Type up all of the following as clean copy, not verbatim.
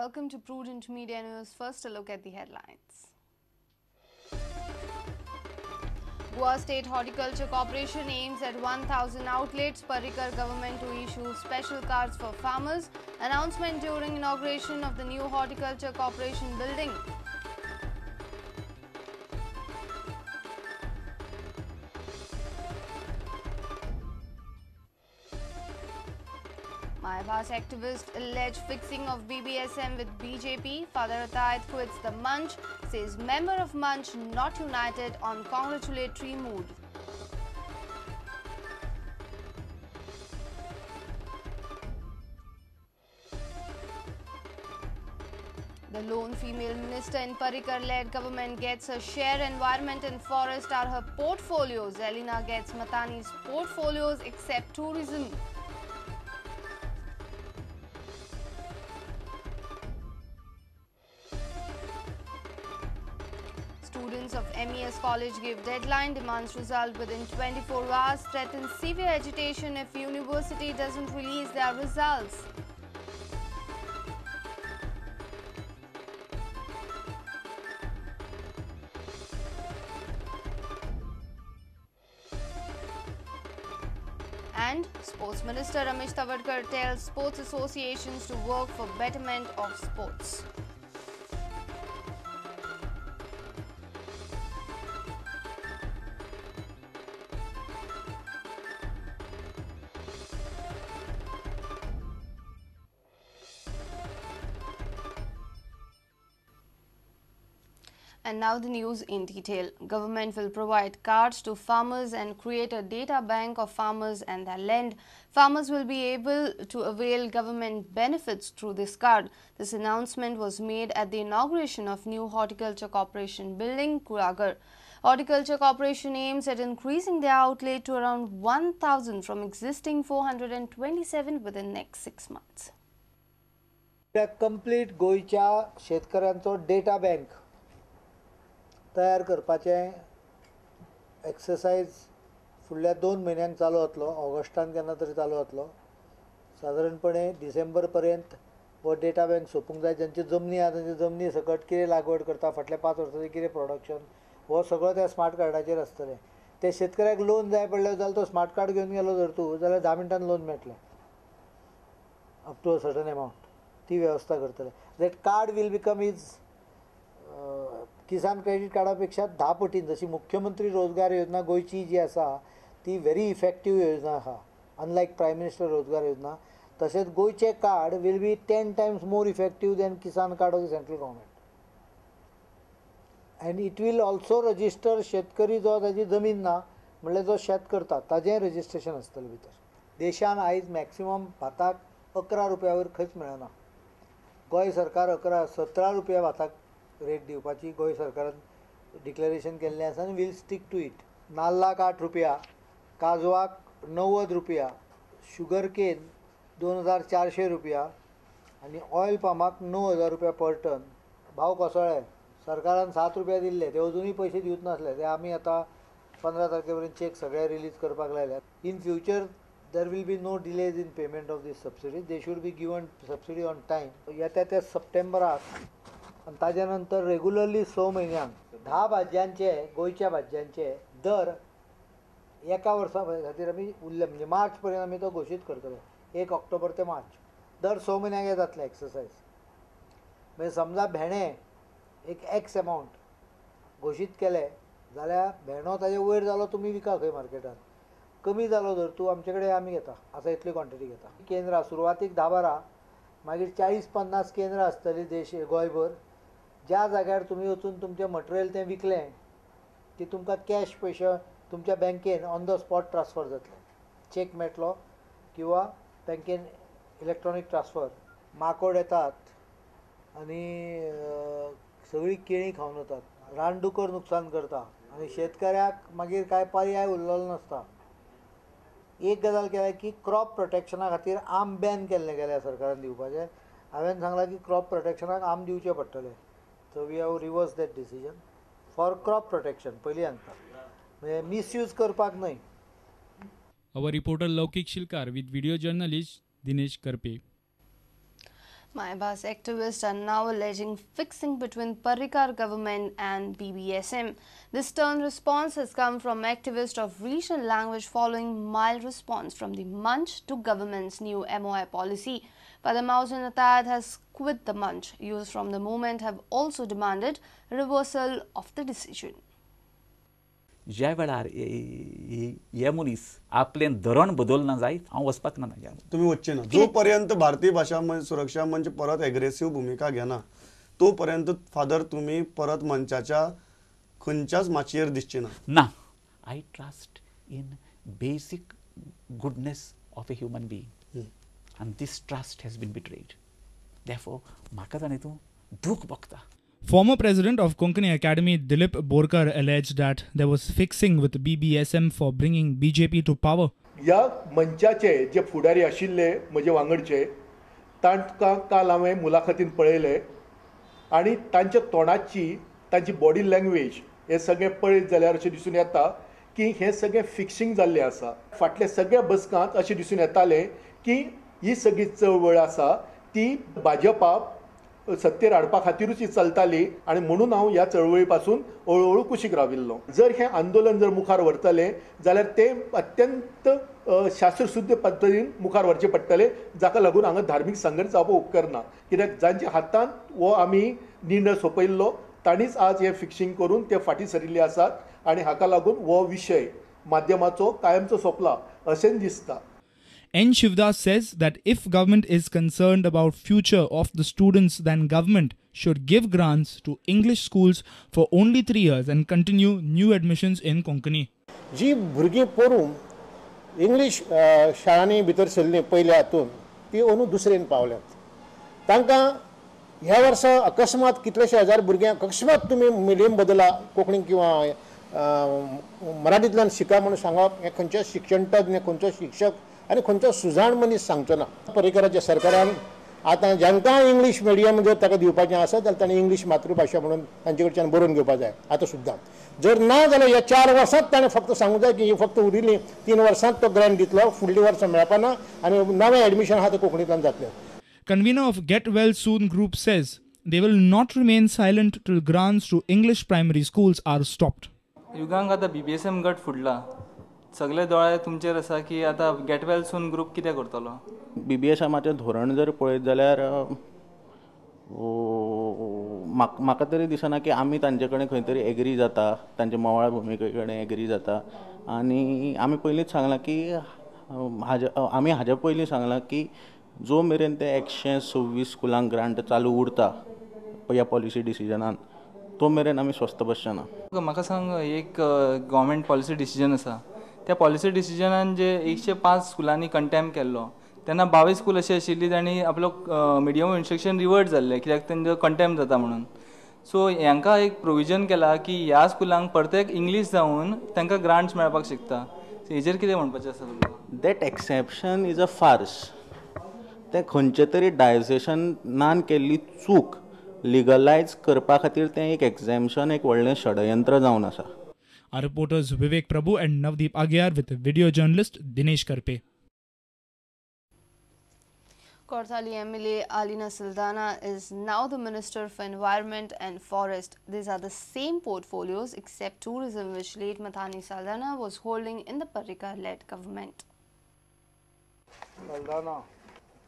Welcome to Prudent Media News. First, a look at the headlines. Goa State Horticulture Corporation aims at 1,000 outlets. Parrikar government to issue special cards for farmers. Announcement during inauguration of the new Horticulture Corporation building. Mayabhas activist allege fixing of BBSM with BJP. Father Atayde quits the Manch, says member of Manch not united on congratulatory mood. The lone female minister in Parrikar-led government gets her share. Environment and forest are her portfolios. Elina gets Matani's portfolios except tourism. Students of MES College give deadline, demands result within 24 hours, threatens severe agitation if university doesn't release their results. And Sports Minister Ramesh Tawadkar tells sports associations to work for betterment of sports. And now the news in detail. Government will provide cards to farmers and create a data bank of farmers and their land. Farmers will be able to avail government benefits through this card. This announcement was made at the inauguration of new Horticulture Corporation building, Kulagar. Horticulture Corporation aims at increasing their outlay to around 1,000 from existing 427 within next 6 months. Complete गोयच्या शेतकऱ्यांचो data bank तयार करपाचें exercise फुडल्या 2 म्हयन्यांक चालू जातलो. Augustan केन्ना तरी चालू जातलो. सादारणपणे डिसेंबर पर्यंत हो डेटा बँक सोंपूंक जाय. जांच्यो जमनी आहा तांच्यो जमनी सकट कितें लागवड करता, फाटल्या 5 वर्सांचें कितें प्रोडक्शन, हो सगळो त्या स्मार्ट कार्डाचेर आसतलें. ते शेतकऱ्याक लोन जाय पडलें जाल्यार तो स्मार्ट कार्ड घेवन गेलो जर तूं जाल्यार 10 मिनटान लोन मेळटलें, up to a certain amount. ती वेवस्था करतले. That card will become is Kisan credit कार्डापेक्षा 10 पटीन. जशी मुख्यमंत्री रोजगार योजना गोंयची जी आसा ती व्हेरी इफेक्टीव योजना आसा, अनलायक प्रायम मिनिस्टर रोजगार योजना. तशेंच गोंयचें card will be 10 times more effective than Kisan card of the central government. And it will also register शेतकरी जो ताजी जमीन ना म्हणल्यार जो शेत करता ताजें रजिस्ट्रेशन आसतलें भितर. देशान आयज मॅक्सिमम भाताक 11 रुपया वयर खंयच मेळना. गोंय सरकार 17 रुपया भाताक रेट दिवपाची गोंय सरकारान डिक्लेरेशन केल्लें आसा आनी वील स्टीक टू it. नाल्लाक 8 रुपया, काजवाक 90 रुपया, शुगर केन 2400 रुपया आनी ऑयल पामाक 9000 रुपया पर टन भाव कोसळ्ळे. सरकारान 7 रुपया दिल्ले ते अजुनूय पयशे दिवच नासले. ते आमी आतां 15 तारखे पर्यंत चॅक सगळे रिलीज करपाक लायल्यात. In future there will be no delays in payment of this subsidy. They should be given subsidy on time. येत्या त्या सप्टेंबराक आनी ताज्या नंतर रेगुलरली 6 म्हयन्यांक 10 भाजयांचे, गोंयच्या भाजयांचे दर एका वर्सा खातीर आमी उरले, म्हणजे मार्च पर्यंत आमी तो घोशीत करतले. 1 ऑक्टोबर ते मार्च दर 6 म्हयन्यांक हें जातलें एक्सरसायज. म्हणजे समजा भेंडे एक एक्स एमावंट घोशीत केले जाल्यार भेंडो ताजे वयर जालो तुमी विका खंय मार्केटान, कमी जालो जर तूं आमचे कडेन आमी घेता, आतां इतली क्वॉन्टिटी घेता. केंद्रां सुरवातीक 10-12, मागीर 40-50 केंद्रां आसतलीं देश गोंयभर. ज्या जाग्यार तुमी वचून तुमचें मटेरियल तें विकलें की तुमकां कॅश पयशे तुमच्या बँकेन ऑन the spot ट्रान्सफर जातले. चॅक मेळटलो किंवा बँकेन इलेक्ट्रॉनीक ट्रान्सफर. माकोड येतात आनी सगळीं केळीं खावन वतात, रानडुकर नुकसान करता आनी शेतकऱ्याक मागीर कांय पर्याय उरलेलो नासता. एक गजाल केल्या की क्रॉप प्रोटेक्शना खातीर आर्म बॅन केल्लें गेल्या सरकारान दिवपाचें. हांवें सांगलां की क्रॉप प्रोटेक्शनाक आर्म दिवचें पडटलें. So we have reversed that decision for crop protection. पयलीं सांगता, म्हणजे मिसयूज करपाक न्हय. Our reporter Laukik Shilkar with video journalist Dinesh Karpe. Maibas activists are now alleging fixing between Parrikar government and BBSM. This stern response has come from activists of regional language following mild response from the Manch to government's new MOI policy. Father Mausen Atad has quit the Manch. Youths from the movement have also demanded reversal of the decision. ज्या वेळार हे मनीस आपलें धोरण बदलना जायत हांव वचपाक ना. तुमी वचचे ना जो पर्यंत भारतीय भाशा सुरक्षा मंच परत एग्रेसीव भुमिका घेना तो पर्यंत फादर तुमी परत मंचाच्या खंयच्याच माचयेर दिसचे ना. ना, I trust in basic goodness of a human being and this trust has been betrayed. Therefore म्हाका जाणें तूं दूख भोगता. Former president of Konkani Academy Dilip Borkar alleged that there was fixing with BBSM for bringing BJP to power. ह्या मंचाचे जे फुडारी आशिल्ले म्हजे वांगडचे तांकां काल हांवें मुलाखतीन पळयले आनी तांच्या तोंडाची तांची बॉडी लँग्वेज हें सगळें पळयत जाल्यार अशें दिसून येता की हें सगळें फिक्सिंग जाल्लें आसा. फाटल्या सगळ्या बसकांत अशें दिसून येतालें की ही सगळी चळवळ आसा ती भाजपा सत्तेर हाडपा खातीरूच ही चलताली आनी म्हणून हांव ह्या चळवळी पासून हळुहळू कुशीक राविल्लो. जर हें आंदोलन जर मुखार व्हरतले जाल्यार तें अत्यंत शास्त्रशुद्ध पद्दतीन मुखार व्हरचें पडटलें, जाका लागून हांगा धार्मीक संघर्श जावपाक उपकरना. कित्याक जांच्या हातांत हो आमी निर्णय सोंपयल्लो तांणीच आज हें फिक्सिंग करून ते फाटीं सरिल्ले आसात आनी हाका लागून हो विशय माध्यमाचो कायमचो सोंपला अशें दिसता. N. Shivdas says that if government is concerned about future of the students, then government should give grants to English schools for only 3 years and continue new admissions in Konkani. जी भुरगीं पोरून इंग्लीश शाळांनी भितर सरलीं पयल्या हातून ती अंदू दुसरेन पावल्यात. तांकां ह्या वर्सा अकस्मात कितलेशे हजार भुरग्यांक अकस्मात तुमी मिडियम बदला कोंकणी किंवा मराठींतल्यान शिका म्हणून सांगप हें खंयचें शिक्षण तज्ञ, खंयचो शिक्षक आनी खंयचो सुजाण मनीस सांगचो ना. पर्रीकराच्या सरकारान आतां जांकां इंग्लीश मिडियम जर ताका दिवपाचें आसा जाल्यार ताणें इंग्लीश मातृभाशा म्हणून तांचे कडच्यान बरोवन घेवपाक जाय. आतां सुद्दां जर ना जाल्यार ह्या 4 वर्सांत ताणें फक्त सांगूंक जाय की ही फक्त उरिल्लीं 3 वर्सांत तो ग्रांट दितलो, फुडलीं वर्सां मेळपा ना आनी नवें एडमिशन आहा तें कोंकणींतल्यान जातलें. Convener of Get Well Soon group says they will not remain silent till grants to English primary schools are stopped. Yugank आतां BBSM गट फुडला, सगळे दोळे तुमचेर आसा की आतां गेट वेल सून ग्रुप कितें करतलो. BBSMाचें धोरण जर पळयत जाल्यार म्हाका तरी दिसना की आमी तांचे कडेन खंय तरी एग्री जाता, तांचे मोवाळ भुमिके कडेन एग्री जाता. आनी आमी पयलींच सांगलां की आमी हाज्या पयलीं सांगलां की जो मेरेन ते 126 स्कुलांक ग्रांट चालू उरता ह्या पॉलिसी डिसिजनान तो मेरेन आमी स्वस्थ बसचे ना. म्हाका सांग, एक गव्हर्मेंट पॉलिसी डिसिजन आसा, त्या पॉलिसी डिसिजनान जे 105 स्कुलांनी कंटेम केल्लो तेन्ना 22 स्कूल अशें आशिल्ली तांणी आपलो मिडियम ऑफ इन्स्ट्रक्शन रिवर्ट जाल्लें कित्याक तेंचो कंटेम जाता म्हणून. सो हांकां एक प्रोविजन केला की ह्या स्कुलांक परत इंग्लीश जावन तांकां ग्रांट्स मेळपाक शकता. सो हेजेर कितें म्हणपाचें आसा तुमकां? That exception is a farce. तें खंयचें तरी डायसेशनान केल्ली चूक लिगलायज करपा खातीर तें एक एक्झेम्पशन, एक व्हडलें षडयंत्र जावन आसा. Our reporters Vivek Prabhu and Navdeep Agyar with video journalist Dinesh Karpe. Cortalim MLA Alina Saldana is now the Minister for Environment and Forest. These are the same portfolios except tourism, which late Mathani Saldana was holding in the Parrikar-led government. Saldana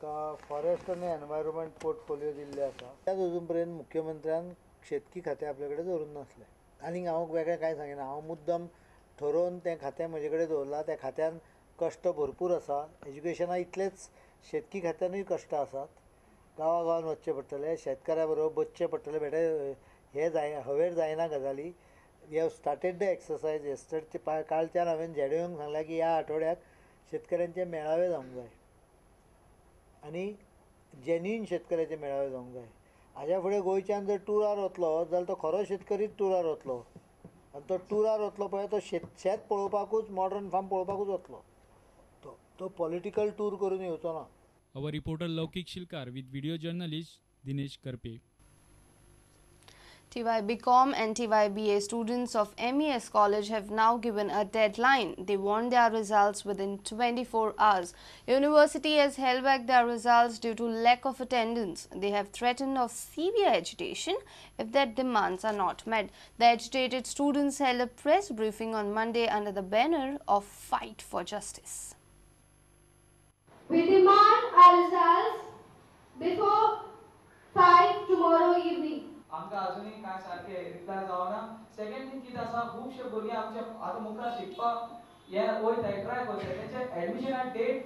का forest आनी environment portfolio दिल्ले आसा. त्याच अजून पर्यंत मुख्यमंत्र्यान शेतकी खातें आपले कडेन दवरूंक नासलें. आनीक हांव वेगळें कांय सांगिना, हांव मुद्दम ठरोवन तें खातें म्हजे कडेन दवरलां. त्या खात्यान कश्ट भरपूर आसा, एज्युकेशना इतलेंच शेतकी खात्यानूय कश्ट आसात. गांवा गांवान वचचें पडटलें, शेतकाऱ्या बरोबर बसचें पडटलें, बेटे हें जाय हवेर जायना गजाली. We have started the exercise yesterday. कालच्यान हांवें झेडूंक सांगलां की ह्या आठवड्याक शेतकऱ्यांचे मेळावे जावंक जाय आनी जेन्युइन शेतकऱ्याचे मेळावे जावंक जाय. हाज्या फुडें गोंयच्यान जर टुरार वतलो जाल्यार तो खरो शेतकरीच टुरार वतलो आनी तो टुरार वतलो पळय तो शेत पळोवपाकूच, मॉडर्न फार्म पळोवपाकूच वतलो, तो पॉलिटिकल टूर करून येवचो ना. Our reporter Laukik Shilkar with video journalist Dinesh Karpe. TY BCom and TY BA students of MES College have now given a deadline. They want their results within 24 hours. University has held back their results due to lack of attendance. They have threatened of severe agitation if their demands are not met. The agitated students held a press briefing on Monday under the banner of Fight for Justice. We demand our results before 5 tomorrow evening. आमकां अजुनूय कांय सारकें reply जावना. Second thing कितें आसा, खुबशे भुरगे आमचे आतां मुखार शिकपाक हे वयताय, ट्राय करताय, तेंचे एडमिशना डेट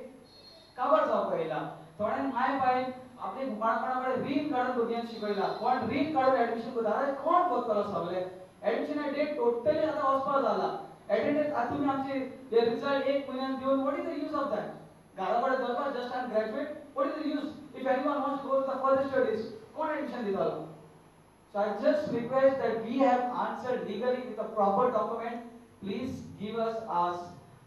काबार जावपाक येयला. थोड्यांक माय बायन आपले कोणा कोणा कडेन रीण काडून भुरग्यांक शिकयला, कोण रीण काडून एडमिशन करता, आतां कोण करतलो सगळे एडमिशना डेट टोटली आतां वचपाक जाला. एटेंडन्स आतां तुमी आमचे रिजल्ट एक म्हयन्यान दिवन what is the use of that? घरा कडेन दवरपाक just I am graduate, what is the use? If anyone wants to go to the further studies, कोण एडमिशन दितलो? So I just request that we have answered legally with a proper document. Please give us our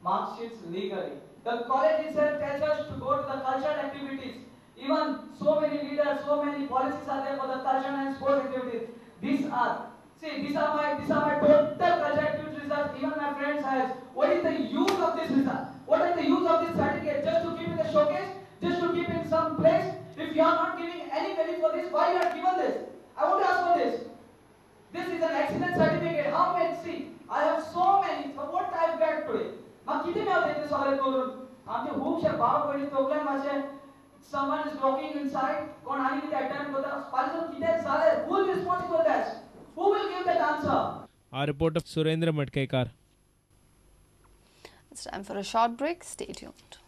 mark sheets legally. The college itself tells us to go to the cultural activities. Even so many leaders, so many policies are there for the cultural and sports activities. These are my total cultural activity results. Even my friends has. What is the use of this result? What is the use of this certificate? Just to keep in the showcase? Just to keep in some place? If you are not giving any value for this, why you are given this? I want to ask for this. This is an excellent certificate. How many? See, I have so many. So what I have got today? मा कितें मेळता इतलें सगळें करून? आमचे खुबशे भाव भयणी तोगल्यान मातशें someone is blocking inside. कोण आनी कितें attempt करता? फाल्यां कितें जालें? Who is responsible that? Who will give that answer? Our reporter Surendra Matkekar. It's time for a short break. Stay tuned.